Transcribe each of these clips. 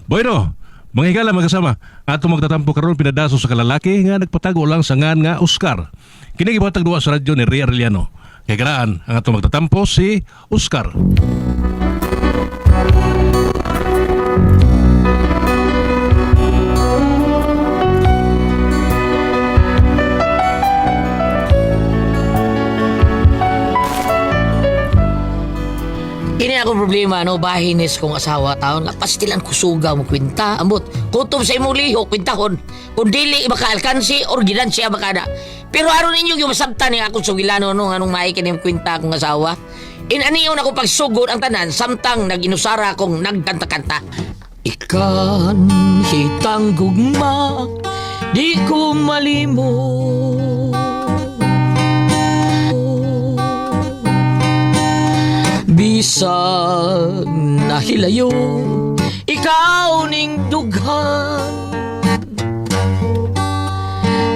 Bueno, mga higala magkasama, ato magtatampo karon pinadaso sa kalalaki nga nagpatago lang sa ngan nga Oscar. Kini gibuhatag duwa sa radyo ni Ria Arellano. Kay garaan ang ato magtatampo si Oscar. Kini akong problema no bahinis kong asawa taon nga pastilan kusuga mo kwenta ambot kutob sa imong lihok kwentahon kung dili makaalkansi or ginansya makana pero aron ninyo yung masabtan ni akong sugilano no anong maay kini kwenta akong asawa in aniyon ako pagsugod ang tanan samtang naginusara akong nagkanta-kanta. Ikan hitang gugma di ko malimot. Bisag nahilayo, ikaw ning dughan.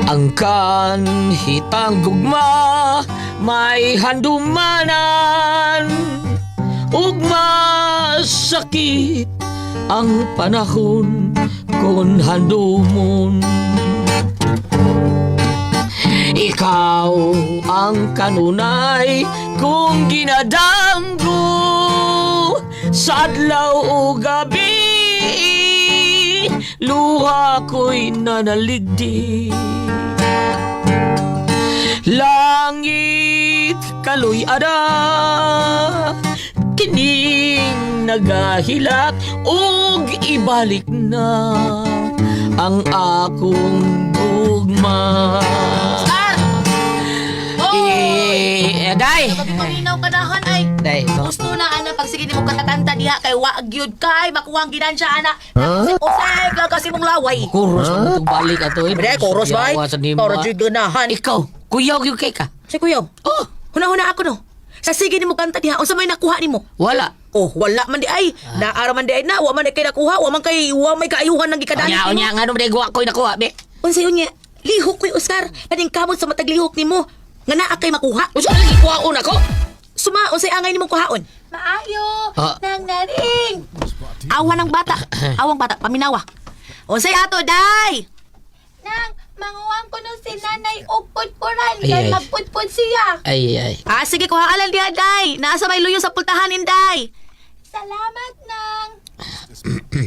Ang kanhitang gugma may handumanan ug masakit ang panahon kung handumon. Ikaw ang kanunay kong ginadamgo sa adlaw o gabi. Luha ko'y nanaligdi. Langit kaloy ada kining nagahilak ug ibalik na ang akong gugma. Oscar! Eh, day. Paminaw ka nahan ay. Day, no? Gusto na ana pag sige nimo katatanta diha kay wa gyud kay makuha ang ginansya ana. Huh? Usay lang kasi mong laway. Kuros huh? Itong balik ato eh. Bre, koros bay. Yawa sa nimo, Toro ah. jud ganahan. Ikaw, kuyaw gyud kay ka. Si kuya. Oh, Huna-huna ako no. Sa sige nimo kanta diha unsa may nakuha nimo? wala. Oh, wala man di ay. Naara man di ay na, wa man di kay nakuha, wa man kay wa may kaayuhan ng gikadayon Unya, nimo. unya, nga nung guwa ko'y nakuha, be. Unsa yun niya? Lihok ko'y Oscar. Kaning kamot sa matag lihok nimo. Nga naa kay makuha. Unsa lagi kuha una ko? Suma, unsay angay nimo kuhaon? Maayo! Ah. Nang naring! Awa ng bata. Awang bata, paminawa. Unsay ato, day? Nang, manguwang ko nung si nanay og pudpuran Ay, kay ay. magpudpud siya. Ay, ay. Ah, sige, kuha alang diha, day. Nasa may luyo sa pultahan, inday. Salamat, Nang!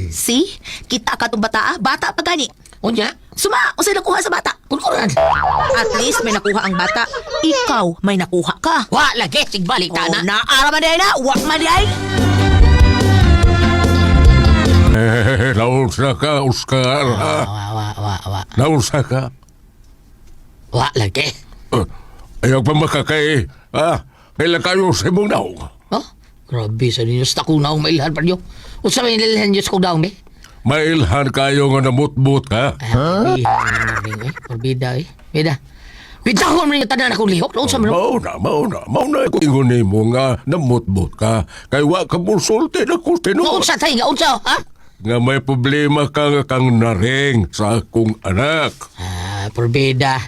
See? Kita ka tong bata, ah. Bata pa gani. Unya, Suma, unsay nakuha sa bata? kulkuran. At least may nakuha ang bata. Ikaw, may nakuha ka. Wa lagi, sigbalik ta Oh, na. naara man di ay na. Wa man di ay. Eh, naunsa ka, Oscar. Ha? Wa, wa, wa, wa. Naunsa ka. Wa lagi. Eh, ayaw pa makakay. Ah, kailan kayo sa imong naong? Oh, grabe sa ninyo. Sa takong naong mailhan pa niyo. Unsa may ilhan Diyos kong naong, be? Mailhan kayo nga namutbut ka. Huh? Eh, Porbida, eh. Bida. Bitahon man yung tanan akong lihok. Unsa man? Mao na, mao na, mao na ko ingon nimo nga namutbut ka. Kay wa ka musulti na ko tinuod. Unsa tay nga unsa, ha? Nga may problema ka nga kang naring sa akong anak. Ah, porbida.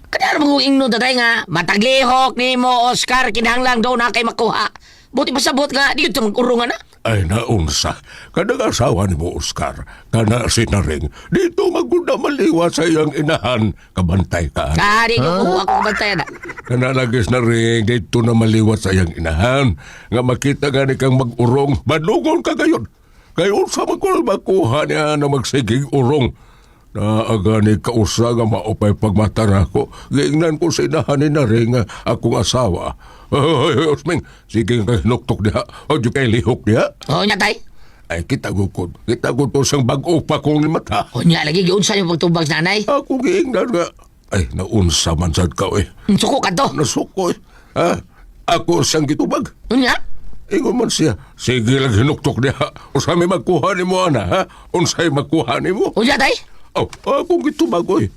Kanara mo ingno tatay nga mataglihok nimo Oscar kinahanglan daw na kay makuha. Buti pasabot nga di gyud mag-urungan na. Ay naunsa, kanang asawa ni mo Oscar, kana si Naring, dito magunda maliwa sa iyang inahan, kabantay ka. Ah, di ko ako bantayan na. Kana lagi si Naring, dito na maliwat sa iyang inahan, nga makita gani kang mag-urong, madungon ka gayon. Kay unsa man ko makuha niya na magsigig urong. Naagani kausa nga maupay pagmata nako. Giingnan ko sa inahan ni Naring nga akong asawa. Ay, Osming, sige ka hinuktok diha. O, di kay lihok diha. Oh, nya tay. Ay, kita gukod. Kita gukod siyang bag-o pa kong mata. Oh, nya lagi giunsa yung pagtubag sa nanay. Ako giingnan nga. Ay, naunsa man sad ka, eh. Suko ka to. Nasuko, eh. Ha? Ako siyang gitubag. Unya. Ingon man siya. Sige lang hinuktok niya. Unsa may magkuha ni mo, ana, ha? Unsay magkuha ni mo? Unya tay. Oh, ako gitubag, oy.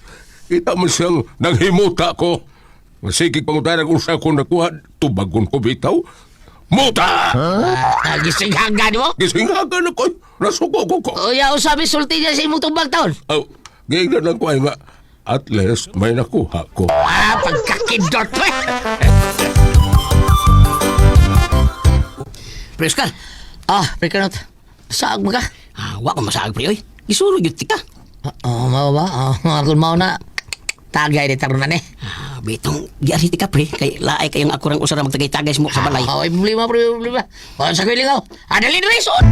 Kita man siyang nanghimuta ko. Sige, pangutana kung sa akong nakuha, tubagon ko bitaw. Muta! Ah, gisinghagan mo. Gisinghagan ako, eh. Nasuko ko ko. O ya usa mi sulti niya sa imong tubag taon. Oh, giingnan lang ko ay nga, at least may nakuha ko. Ah, pagkakindot eh. Pre Oscar. Ah, pre Kanot. Saag mo ka? Ah, wa ko masaag pre oy. Gisuro gyud tika. Oo, mao ba? Oo, kung mao na. Tagay di taron na ni. Ah, bitong giari tika pre kay laay kayong ako rang usara magtagay-tagay mo sa balay. Ah, ay problema, pre, problema. O, sa kuilingaw. Ah, dali, dali, suot!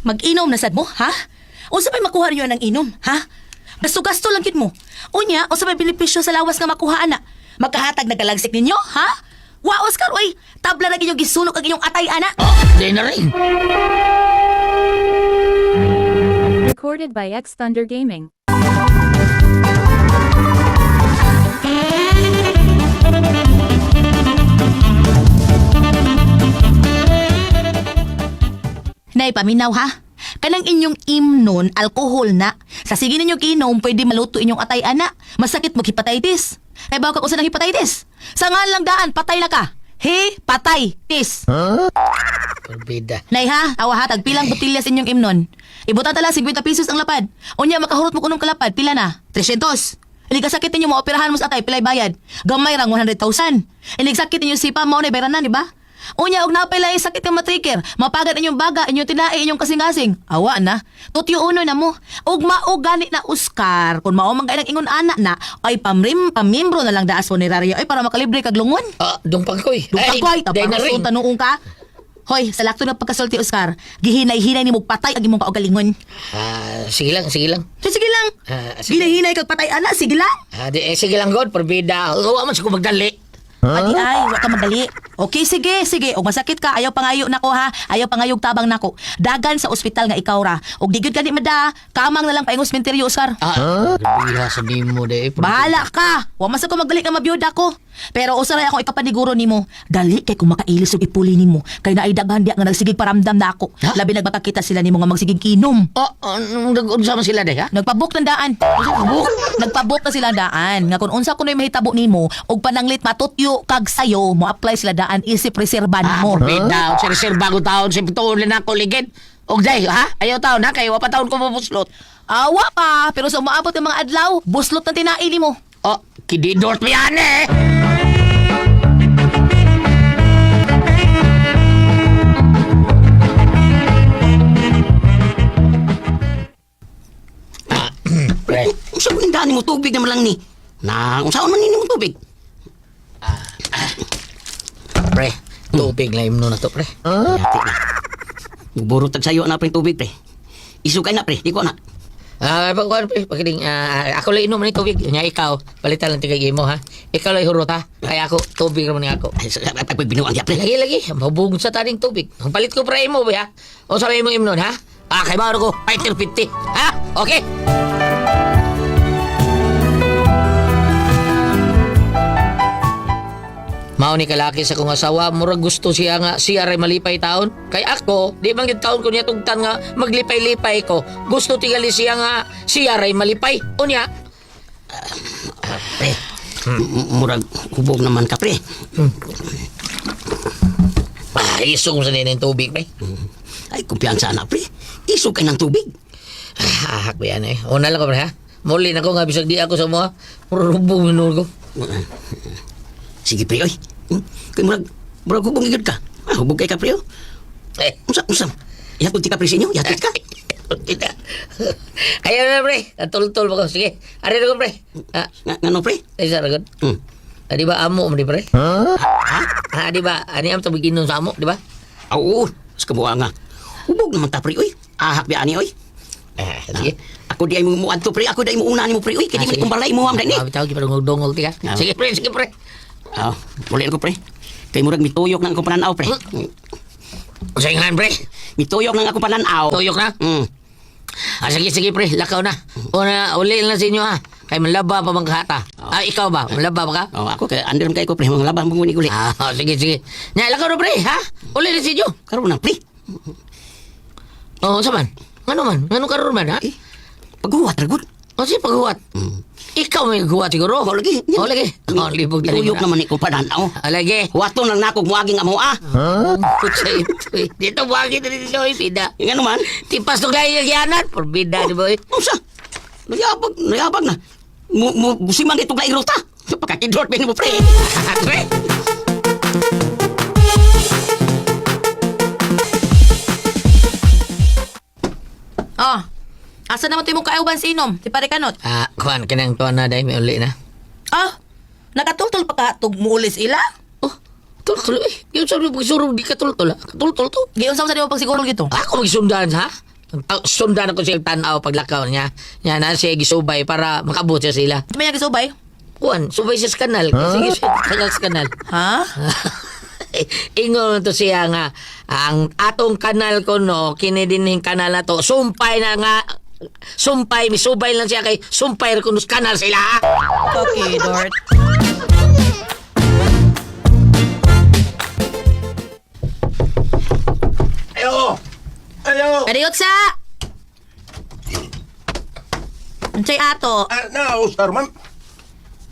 Mag-inom na sad mo, ha? Unsa pa'y makuha niyo ng inom, ha? Gasto-gasto lang gid mo. Unya, unsa pa'y benepisyo sa lawas nga makuha ana? Magkahatag nagkalagsik ninyo, ha? Wa Oscar, oy, tabla na inyong gisunok ang inyong atay ana. Oh, di na rin. Recorded by X Thunder Gaming. Nay, paminaw ha? Kanang inyong imnon, alkohol na. Sa sige ninyo kinom, pwede maluto inyong atay ana. Masakit mo hepatitis. Kay bawo ka usa ng hepatitis. Sa nga lang daan, patay na ka. He, patay, tis. Porbida. Nay ha, awa ha, tagpilang botelya sa inyong imnon. Ibutan tala 50 pesos ang lapad. Unya makahurot mo kunong kalapad, pila na? 300. Inig sakit ninyo maoperahan mo sa atay, pilay bayad. Gamay rang 100,000. Inig sakit ninyo sipa mao na bayran na, di ba? Unya og napay lahi sakit nga matriker, mapagat inyong baga, inyong tinae, inyong kasing-kasing. Awa na. Tutyo uno na mo. Ug mao gani na Oscar, kung mao man ang ingon ana na, ay pamrim pamimbro na lang daas funeraria ay para makalibre kag lungon. Ah, dungpag koy. Dungpag koy, di na rin. tapos tanuong ka. Hoy, sa lakto ng pagkasulti, Oscar, gihinay-hinay ni mo patay ang imong kaugalingon. Ah, sige lang, sige lang. So, sige lang. Ah, sige. Ginahinay kag patay ana, sige lang. Ah, di, eh, sige lang, God. Porbida. Wa man sa ko magdali. Adi ay, wa ka magdali. Okay, sige, sige. Og masakit ka, ayaw pangayo nako ha. Ayaw pangayog tabang nako. Dagan sa ospital nga ikaw ra. Og di gyud gani mada, kamang na lang paingos menteryo, Oscar. Ah, huh? Sa nimo de. Bahala ka. Wa man sa ko magdali ka mabiyuda ko. Pero usa ra akong ikapaniguro nimo. Dali kay kung makailis og ipuli nimo. Kay naay daghan diya nga nagsigig paramdam na ako. Ha? Labi nagmakakita sila nimo nga magsigig inom. Oh, nag-unsa man sila de, ha? Nagpabook ng daan. Nagpabook? Nagpabook na sila daan. Nga kung unsa kuno'y mahitabo nimo og pananglit matutyo kag sayo, mo apply sila daan isip reserba Ah, nimo. porbida. Sa reserva ko taon, sa tuon na ako ligid. Og day, ha? Ayaw taon, ha? Kay wa pa taon ko mabuslot. Awa pa, pero sa umaabot ng mga adlaw, buslot na tinai nimo. Oh, kididort mo yan eh! Ah, pre. Unsa man daan mo tubig naman lang ni? Na unsaon man nimo tubig? Pre, tubig na imno na to, pre. Yati na. Buro tag sayo na pre tubig pre. Isugay na pre, di ko na. Ah, pag pre, pakiling, ah, ako lang inom ni tubig. Nya ikaw, palitan lang tigay mo ha. Ikaw lang hurot ha. Kaya ako tubig raman ni ako. Ay, pag binuang diya pre. Lagi lagi, mabugod sa taning tubig. Ang palit ko pre mo ba ha? O sabi mo imnon ha? Ah, kay baro ko, fighter 50. Ha? Okay. Mao ni kalaki sa kong asawa, murag gusto siya nga siya ray malipay taon. Kay ako, di man gyud taon ko niya tugtan nga maglipay-lipay ko. Gusto tingali siya nga siya ray malipay. Unya, Pre. Murag hubog naman ka pre. ah, isog mo sa nina yung tubig, pre. Ay, kumpiyansa na pre. Isugay ng tubig. Ah, ahak ba yan eh. Una lang ko, pre, ha? Muli na ko nga, bisag di ako sa mga murubog minul ko. Sige pre oy. Kay murag murag hubog gyud ka. Ah, hubog kay ka pre. Oh. Eh, Unsa unsa? Ihatod ti ka pre sa inyo, ihatod ka. kita. Ayaw na, pre. Natultol pa ko. Sige. Ari na ko, pre. Ah, Nga ngano pre? ay, sa ragon. Ah, di ba amo mo, di pre? Ha? Ah, di ba? Ani am tabigin nun sa amo, di ba? Ah, Oo, sa kabuha nga. Hubog naman ta pre oy. Ahak bi ani oy. Ah, sige. Ako di ay mo muadto pre, ako di ay mo una nimo pre oy, kay di man kumbalay mo am ni. Ah, bitaw gyud dongol ti ka. Ah. Sige, pre, sige, pre. Ah, muli ko pre. Kay murag mituyok nang akong pananaw pre. Usaingan, pre. Mituyok nang akong pananaw. Tuyok na. Ah, sige, sige, pre. Lakaw na. Una, uli na sa inyo, ha. Kay malaba pa bang kahata. Ah, ikaw ba? Malaba pa ka? Oh, ako kay under kay ko pre, mga labang mo ni guli. Ah, sige, sige. Nya, lakaw na, pre, ha? Uli na sa inyo. Karon na pre. Oo, sa man? Ngano man? Ngano karon man, ha? Eh, paghuwat ra gud. O sige, paghuwat. Ikaw may huwat siguro. Oh, lagi. O, lagi. O, libog na Mituyok naman ni kong pananaw. Ah, lagi. Huwaton lang nako muaging amo ah. Kutsa ito eh. Dito, buwagin na dito, eh, pida. Ngano man? Tipas to gaya yanan. Porbida, di ba eh? Unsa? Nayabag, nayabag na. Mo mo busimang itong laing ruta. Pagkakidort mo, pre. Pre. Oh. Asa naman to imong kaayuban sa inom? Ti pare kanot. Ah, kuan kanang tuan na dai may uli na. Ah, nakatultol pa ka tug muulis ila? Oh, tultol eh. Yung sabi mo pagsurog di ka tultol ha. Tultol to. Giunsa mo sa di mo pagsiguro gito? Ako magsundan ha. Sundan ako siya tanaw paglakaw niya. Niya na siya gisubay para makabot siya sila. Di ba niya gisubay? Kuan, subay siya sa kanal. Sige siya sa kanal. Ha? Ingon to siya nga ang atong kanal ko no kini dinhing kanal na to sumpay na nga sumpay misubay lang siya kay sumpay ra kuno sa kanal sila. Okay, Dort. Ayo! Ayo! Kadiyot sa! Unsay ato? Ah, now, sir, ma'am.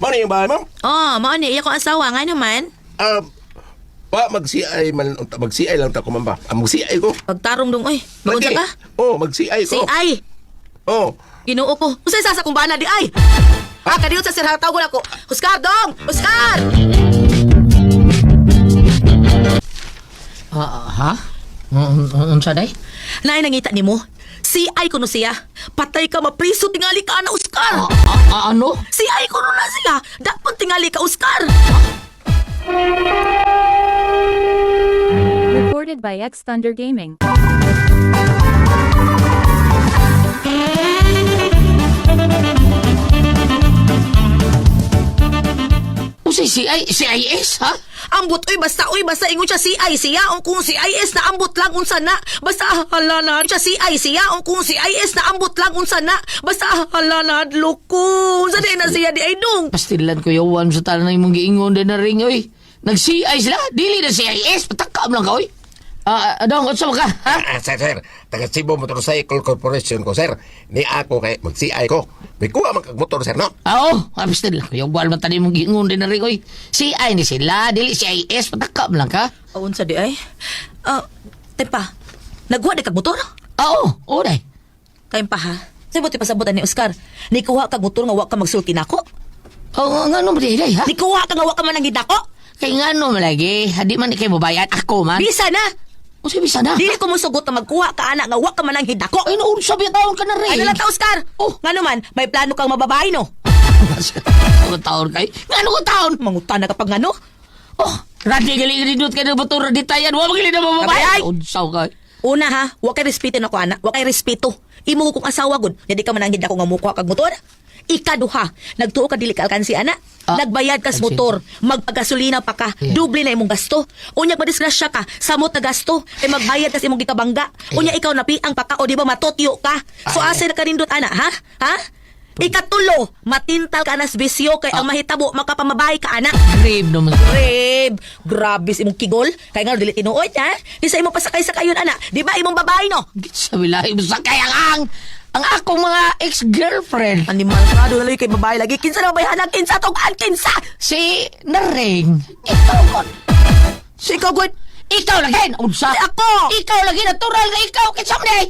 Mano yung bahay, ma'am? Oh, mao ni iya kong asawa nga naman. Ah, pa, mag-CI man, mag-CI lang ta ko, ma'am ba? Ah, mag-CI ko. Pagtarong dong oy. Magunsa Lagi. ka? Oh, mag-CI Si ko. ay. Oh. Ginoo ko. Unsay sasa kung bana di ay? Ah, kadiyot sa sir tawgon ako. Oscar dong! Oscar! Ah, ha? Unsa day? Naay nangita nimo. Si ay kuno siya. Patay ka mapriso tingali ka na Oscar. Ah, ano? Si ay kuno na siya. Dakpon tingali ka Oscar. Recorded by X Thunder Gaming. Unsay CI CIS ha? Ambot oy basta ingon siya si ay siya o kung si IS na ambot lang unsa na. Basta hala na siya si ay siya o kung si IS na ambot lang unsa na. Basta hala na loko. Unsa di na siya di ay dong. Pastilan ko yawan sa tanan imong giingon din na ring oy. Nag CI sila, dili na CIS, patakam lang ka oy. Ah, dong, unsa man ka? Ha? Ah, sir, sir. Taga Cebu Motorcycle Corporation ko, sir. Ni ako kay mag-CI ko. May kuha man kag motor, sir, no? Ah, Oo, oh, pastilan ko yawan man tanan imong giingon din na ring oy. CI ni sila, dili CIS, patakam lang ka. Oh, unsa di ay? Ah, tempa. Nagwa di kag motor? Ah, Oo, oh, day. Kayong pa ha. Sa buti pasabot ni Oscar. Nikuha kag motor nga wa ka magsulti nako. Oo, oh, ngano ba di day, ha? Nikuha ka nga wa ka man ang gidako. Kay ngano man lagi, hadi man ikay mobayad ako man. Bisa na. Unsa bisa na? Dili ko mosugot na magkuha ka ana nga wa ka man ang hidako. Ay, no, sabi taon ka na rin. Ano lang ta Oscar? Oh. Ngano man, may plano kang mababae no? Ano taon kay? Ngano ko taon? Mangutan na kapag ngano. Oh, radi gali rinut kay ng motor radi tayan. Wa magili na mababay. Kabay! Unsaw ka. Una ha, wa kay respeto nako ana, wa kay respeto. Imo ko kong asawa gud, nya di ka man ang hidako nga mukuha kag motor. Ikaduha, nagtuo ka dili ka alkansi ana. Ah, Nagbayad ka sa alkansi. motor, magpagasolina pa ka, Yeah. doble na imong gasto. Unya madisgrasya ka, samot na gasto, kay magbayad ka sa imong gikabangga. Unya ikaw napiang pa ka o di ba matotyo ka. So asa na ka nindot ana, ha? Ha? Ikatulo, matintal ka anas bisyo kay ang mahitabo makapamabay ka ana. Grave naman. Grabe, grabe sa imong kigol. Kay nga dili tinuod ha. Di sa imong pasakay sa kayon ana. Di ba imong babae no? Sa bilahi mo sa kaya ang akong mga ex-girlfriend. Animal ka do kay babae lagi. Kinsa na babae kinsa tugan kinsa. Si Naring. Ikaw kon. Si ikaw gud. Ikaw lagi. Unsa? Si ako. Ikaw lagi natural nga ikaw kinsa man eh.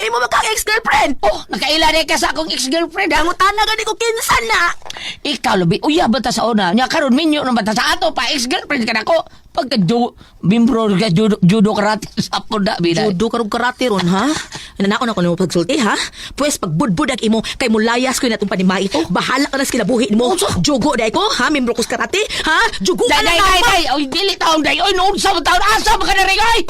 Imo ba kang ex-girlfriend? Oh, nakaila na ka sa akong ex-girlfriend ha. Nangutana gani ko kinsa na. Ikaw labi uya ba ta sa una? Nya karon minyo na ba ta sa ato pa ex-girlfriend ka nako. Pagka ju, bimbro ka judo, judo karate sa ako na binay. Judo karong karate ron ha. Nanako na ko nimo pagsulti ha. Pues pagbudbud ang imo kay mulayas ko na itong panimai. Bahala ka na sa kinabuhi nimo. Jugo dai ko ha, membro ko sa karate ha. Jugo ka Day, na day, day, na. day! Oy, dili taon, day! Oy, noon sa taon! Asa ba ka na rin, oy?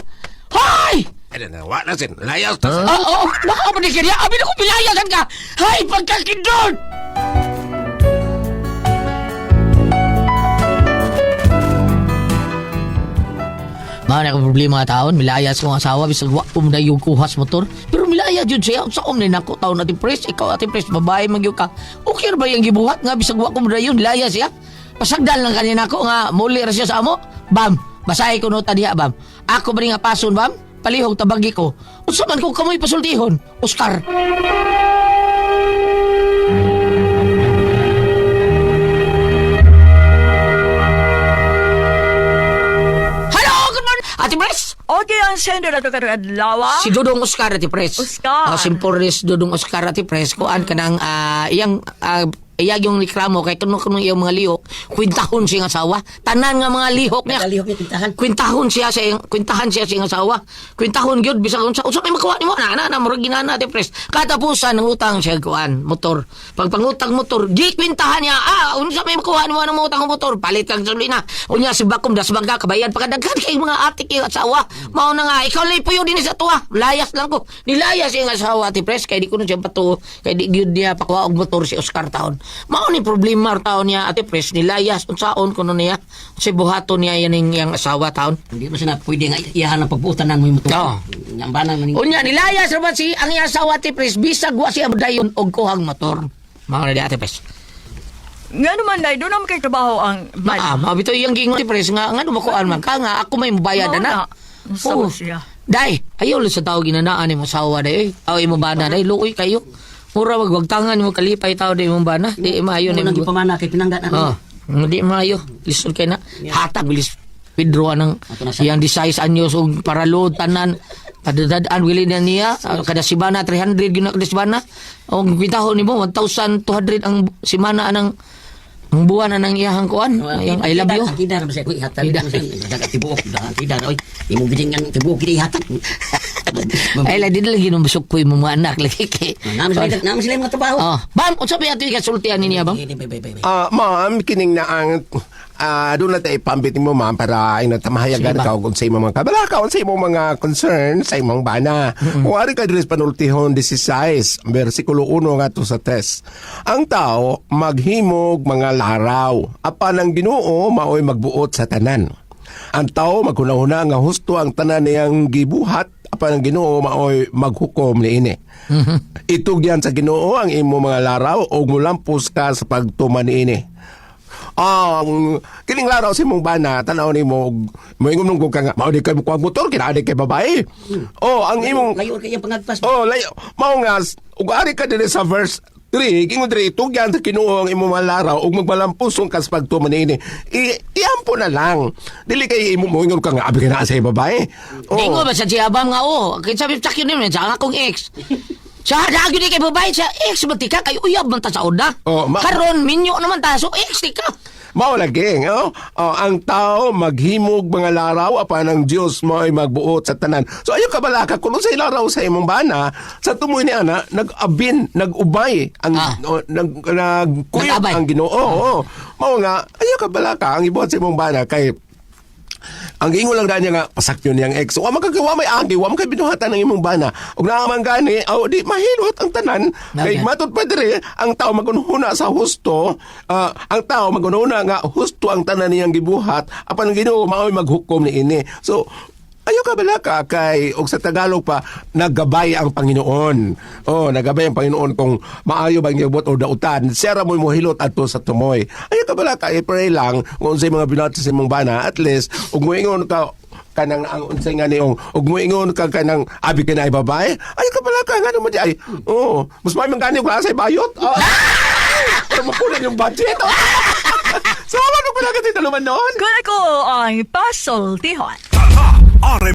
Hoy! Ano na, wa na, sir. Layas ta, sir. Oo, oh, nakakapanig ka niya! Abi na ko pilayasan ka! Hay, pagkakindon! Mao na akong problema nga taon, milayas kong asawa, bisag wa po yung kuhas motor. Pero milaya jud siya, sa om ni nako taon natin pres, ikaw ating pres, babae man gyud ka. Okay ra ba yung gibuhat nga bisag wa ko mo milaya siya. Pasagdan lang kanina ko nga muli ra siya sa amo. Bam, basahi ko nota diha bam. Ako ba rin nga pason bam? Palihog tabagi ko. Unsa man ko kamoy pasultihon? Oscar. Hello, good morning. Ate Pres. Okay, ang sender na to karong adlaw. Si Dudong Oscar Ate Pres. Oscar. Oh, Simpores Dudong Oscar Ate Pres. Kuan ka ng iyang Iyag yung reklamo kay kuno kuno iyang mga lihok, kwintahon siya ang asawa. Tanan nga mga lihok niya. Nagalihok niya kwintahan. Kwintahon siya sa iyang asawa. Kwintahon gyud bisag unsa unsa may makuha nimo na na na murag ginana te pres. Katapusan ng utang siya kuan motor. Pag pangutang motor, gi kwintahan niya. Ah, unsa may makuha nimo ng utang motor? Palit kang gasolina. Unya si Bakom das bangka kabayan pagkadaghan kay mga atik iyang asawa. Mao na nga ikaw lay puyo dinhi sa tuwa. Layas lang ko. Nilayas iyang asawa ti pres kay di ko na siya patuo kay di gyud niya pakuha og motor si Oscar taon. Mao ni problema taon niya ate pres nilayas unsaon kuno niya si buhaton niya yaning iyang asawa taon. Hindi mo siya na pwede nga iyahan ang pagbuotan ng mo motor. Oo. Ang banang maning. Unya nilayas ra man si ang iyang asawa ate pres bisag wa siya dayon og kuhang motor. Mao na di ate pres. Nga naman, day, doon naman kay trabaho ang Ma, ban. mao bitaw iyang giingon ate pres nga ngano makuan man ka nga ako may mubayad Mao na. na. Sawa siya. Day, ayaw lang sa tao ginanaan imo asawa day. Oy. Aw imo bana day luoy kayo. Mura wag wagtangan mo kalipay tao day imong bana. Di maayo na Mo nang imong gipamana kay pinangga na. Oh, hindi maayo. Lisod kay na. Hatag bilis Pedro anang Ato na siya. iyang 16 anyos og paralod tanan kadadaan wili na niya. Ah, kada simana 300 gyud na kada simana og kwintahon nimo 1,200 ang simana anang ang buwan anang iyahang kuan iyang I love you. Ang kidar ba siya ko ihatag. Kidar. Dagat tibuok, dagat kidar oy. Imo gid ang tibuok gid ihatag. Ay la di lagi nung busok ko yung mga anak lagi kay. Naman sila yung mga trabaho. Oh, bam unsa ba ato ikasultian niya bam? Bay, bay, bay, bay. Ah, ma'am, kining na ang doon na tayo ipambit mo ma'am para ay natamahayagan Sige ba? ka kung sa imong mga kabalaka, kung sa imong mga concern sa imong bana. Kung ari ka diri sa panultihon 16, versikulo 1 ngadto sa test. Ang tao maghimog mga laraw, apan ang Ginoo maoy magbuot sa tanan. Ang tao maghunahuna nga husto ang tanan niyang gibuhat apan ang Ginoo maoy maghukom niini. Itugyan sa Ginoo ang imo mga laraw ug mulampos ka sa pagtuman niini. Ang kining laraw sa imong bana tan-aw nimo og moingon nung ka nga mao di kay mukuha motor kinaadi kay babae. Oh, ang imong Layo kay iyang pangagpas. Oh, layo. Mao nga ug ari ka diri sa verse 3, ingon diri itugyan sa Ginoo ang imong mga laraw ug magmalampusong ka sa pagtuman niini. Iampo na lang. Dili kay imo moingon ka nga abi ka na sa babae. Oh. Ingon ba sa siya bam nga oh, kinsa sabi sa akin sa akong ex. Sa dagyo ni kay babae sa ex man ti ka kay uyab man ta sa una. Oh, Karon minyo naman ta so ex ti ka. Mao lagi, oh? Oh, ang tao maghimog mga laraw apan ang Dios mo'y magbuot sa tanan. So ayo ka balaka kung unsay laraw sa imong bana, sa tumoy ni ana nag-abin, nag-ubay ang oh, nagkuyog Nag-abay. ang Ginoo. Oo. Mao nga ayo ka balaka ang ibuhat sa imong bana kay ang giingon lang danya nga pasakyon niyang ex. Wa man kay wa may agi, wa man kay binuhatan ng imong bana. Ug naa man gani, aw di mahilot ang tanan. Kay matud pa diri ang tao magunhuna sa husto, ang tao magunhuna nga husto ang tanan niyang gibuhat apan ang Ginoo mao'y maghukom niini. So ayo ka balaka kay og sa Tagalog pa naggabay ang Panginoon. Oh, nagabay ang Panginoon kung maayo ba ang gibuhat o dautan. Siya ra mo'y mohilot adto sa tumoy. Ayo ka balaka i-pray lang kung unsay mga binuhat sa imong bana at least ug moingon ka kanang ang unsay nga niong ug moingon ka kanang abi ka na ay babae. Ayo ka balaka ngano mo di ay. Oh, mas may mangani og sa bayot. Oh. Pero makulang yung budget. Oh. So, ano ko lang kasi taluman noon? Kung ako ang pasultihon. RM